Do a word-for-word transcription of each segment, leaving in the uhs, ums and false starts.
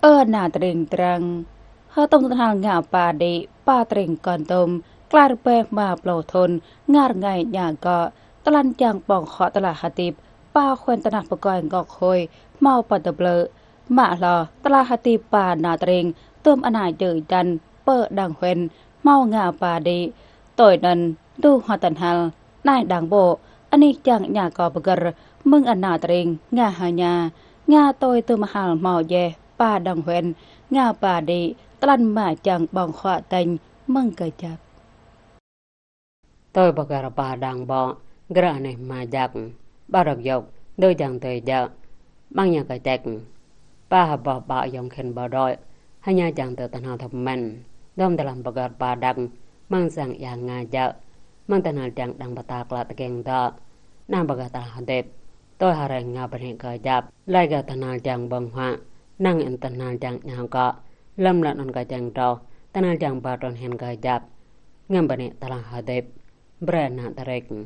Ơ ană tơring Drang. Hơtŭm tơhnal ngă ba đĭ, ba tơring Kon Tum, klar bĕ hma plô thŭn, ngar ngai ñă gŏ, tơlan jang ƀơ̆ng huă tơlah hơdip, ba huên tơnah pơkơi ngŏk hôi, hmâo pơtơblơ̆. Mă hloh, tơlah hơdip ba ană tơring, tŭm ană jơ̆ jăn, pơ đang huên, hmâo ngă ba đĭ, tui anŭn, duh hmâo tơhnal, anai đang ƀô̆, anih jang ñă kơ pơgơ̆r, mơ̆ng ană tơring, ngă hơña, ngă tui tŭm hal hmâo djeh, ba đang huên, ngă ba đĭ, tơlan mă jang ƀơ̆ng huă tañ, mơ̆ng kơjăp. Tui pơgơ̆r ba đang ƀô̆, gră anih mă jak, ba rơ̆k yŏk, dŏ jang tui jăk, ƀăng ñă kơček. Ba hơbŏ ba ayŏng khĭn ƀơđôi, hơña jang tơ tơhnal thŭp mĕn, dŏm tơlan pơgơ̆r ba đăk, mơ̆ng sang ia ngă jăk, mơ̆ng tơhnal jang đang pơtă klă tơkeng dŏ, anăm pơgơ̆r tơlah hơdip, tui hơrĕng ngă bơni kơjăp, laĭ kơ tơhnal jang ƀơ̆ng huă, năng in tơhnal jang ñă kơ, lơ̆m lŏn anŭn kơčeng truh, tơhnal jang ba trŭn hin kơjăp, ngă bơni tơlah hơdip, brơi ană tơring.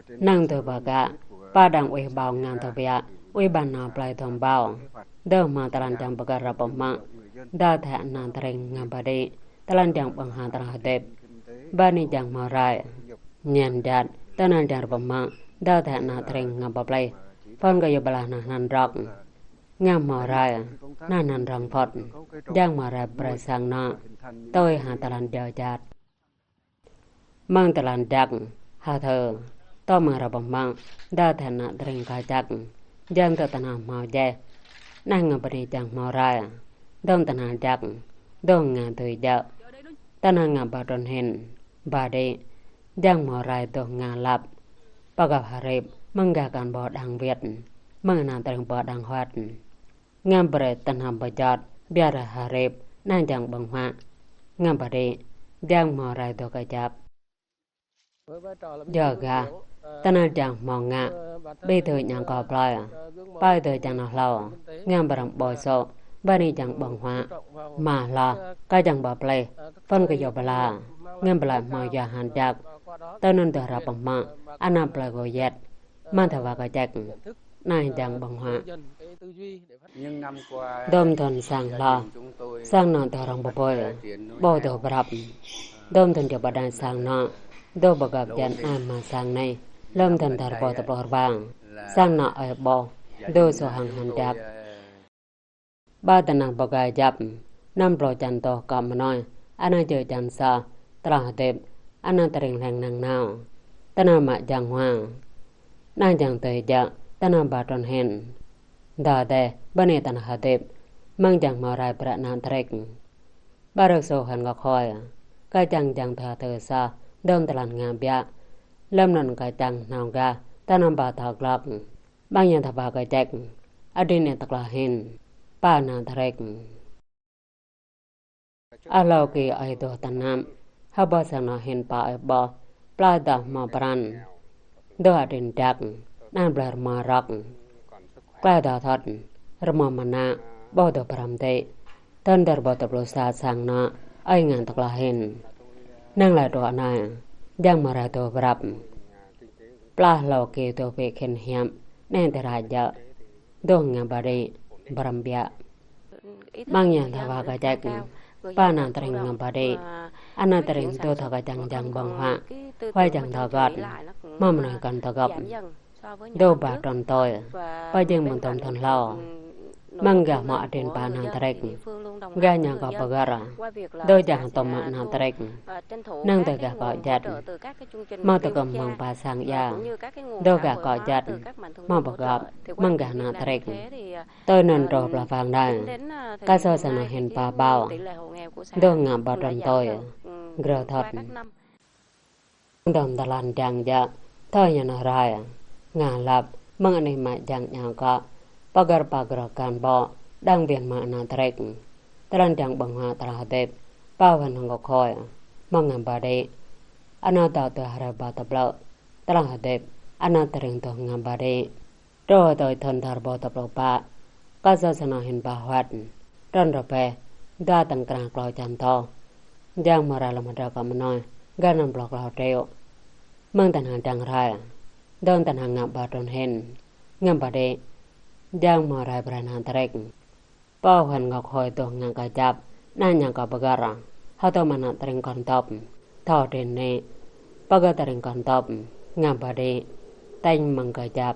Năng tơ ba gă, ba đang uih ƀâo ngăn tơ biă, uih ban nao plơi thom ƀâo. Dơ̆ hmâo tơlan jang pơgơ̆r rơ̆p mă, dă thĕ ană tơring ngă ba đĭ, tơlan jang ƀơ̆ng huă tơlah hơdip. Ba anih jang hmâo rai, ñen jat, tơhnal jang rơ̆p mă, dă thĕ ană tơring ngă ba plih. Phŭn kơ yua blah nah nan rŏk. Ngă hmâo rai, nah nan rŏng phŭt, jang hmâo rai brơi sang anŏ, tui hă tơlan jao jat. Mơ̆ng tơlan jăk, hơthơ, tơ mơ̆ng rơ̆p mă, dă thĕ ană tơring kơjăp, jang tơ tơhnal hmâo djeh, anai ngă bơni jang hmâo rai, dŏm tơhnal jăk, dŏ ngă tui jăk, tơhnal ngă ba trŭn hin, ba đĭ, jang hmâo rai dŏ ngă lăp, pơgăp hơrip, mơ̆ng gah kăn ƀô̆ đang wĭt, mơ̆ng ană tơring ƀô̆ đang huăt. Ngă brơi tơhnal pơjot, biă rai hơrip, anai jang ƀơ̆ng huă. Ngă ba đĭ, jang hmâo rai dŏ kơjăp. Yua gah, tơhnal jang hmâo ngă, ƀĭ tui ñă kơ plơi, pai tui jang nao hlâo, ngă brơi ƀô̆ sô̆, ba anih jang ƀơ̆ng huă, mă hloh, kơ jang ba plih, phŭn kơ yua blah, ngă blah hmâo yua hăn jăk, tui anŭn dŏ rơ̆p mă, ană plơi kơ yet, mă thâo wa kơček, anai jang ƀơ̆ng huă. Dŏm thŭn sang hloh, sang anŏ dŏ rŏng pơpơi, ƀô̆ dŏ prăp. Dŏm thŭn jơ̆ ba đan sang anŏ, dŏ pơgăp jăn ai mă sang anai, lơ̆m thŭn dar ƀô̆ tơpluh rơbang. Sang anŏ ơi ƀô̆, dŏ sô hăng hăn jăk. Ba tơnah pơgơi jăp, anăm plô čan tŏh kơ mơnuih, ană jơ̆ jăn sa, tơlah hơdip, ană tơring hleng năng nao. Tơnah mă jang huă. Ană jang tui jăk, tơnah ba trŭn hin. Dă dêh, bơni tơnah hơdip, mơ̆ng jang hmâo rai brơi ană tơring. Ba rơ̆k sô hăn kơ khôi, kơčăng jang tha tơ sa, dŏm tơlan ngă biă. Lơ̆m anŭn kơčăng hnao gah, tơnah ba thâo glăk. Ƀăng ñă thâo ba kơček, adrin ih tơklah hin, ba ană tơring. Ahlâo kơ ơi dŏ tơnap, hơbŏ sang anŏ hin ba ơi ƀô̆, pla dŏ hmâo pran. Dŏ adrin jăk, anăn blơi rơmô rŏk. Klai dŏ thŏt, rơmô mơnă, ƀô̆ dŏ pram tĕ. Thŭn dar ƀô̆ tơpluh sa sang anŏ, ơi ngă tơklah hin. Năng laĭ truh anai, jang hmâo rai dŏ prăp. Pla hlâo kơ dŏ pĕ khĭn hiăp, anai tơrai jăk, dŏ ngă ba đĭ, pram biă. Ƀăng ñă thâo wa kơček, ba ană tơring ngă ba đĭ, ană tơring dŏ thâo kơčăng jang ƀơ̆ng huă, huai jang thâo gŏt, mă mơnuih kăn tơgŏp. Dŏ ba trŭn tui, ba jing mơ̆ng tŏm thŭn hlâo. Mơ̆ng gah hmâo adrin ba ană tơring. Gah ñă kơ pơgăr. Dŏ jang tŏm mă ană tơring. Năng tơ gah kơ jăt. Mă tơgŏp mơ̆ng ba sang ia. Dŏ gah kơ jăt. Mă pơgŏp. Mơ̆ng gah ană tơring. Tui anŭn truh pla pang đai. Kơ sô sang anŏ hin ba ƀâo. Dŏ ngă ba trŭn tui. Grơ thŏt. Dŏm tơlan jang jăk, thâo ñăn rai, ngă lăp, mơ̆ng anih mă jang ñă kơ, pơgăr pơgăr kăn ƀô̆, đang biăn mă ană tơring. Tơlan jang ƀơ̆ng huă tơlah hơdip, pao hăn hăng kơ khôi, mơ̆ng ngă ba đĭ. Ană dŏ tui hơrơi ba tơplơ̆, tơlah hơdip, ană tơring dŏ ngă ba đĭ. Truh tui thŭn dar ƀô̆ tơpluh pă, kơ sô sang anŏ hin ba huăt, trŭn rơbeh, dua tơ̆ng krah klâo čan tŏh. Jang hmâo rai lơ̆m hơdră kơ mơnuih, gah năm pluh klâo triệu. Mơ̆ng tơnah jang rai, dŏm tơnah ngă ba trŭn hin, ngă ba đĭ, jang hmâo rai brơi ană tơring. Pô Huan Ngŏk Hôi dŏ ngă kơjăp, ană ñu kơ pơgăr. Hơdôm ană tơring kơntop. Thâo trin nê, pơgăr tơring kơntop, ngă pơđĭ, tañ mơ̆ng kơjăp,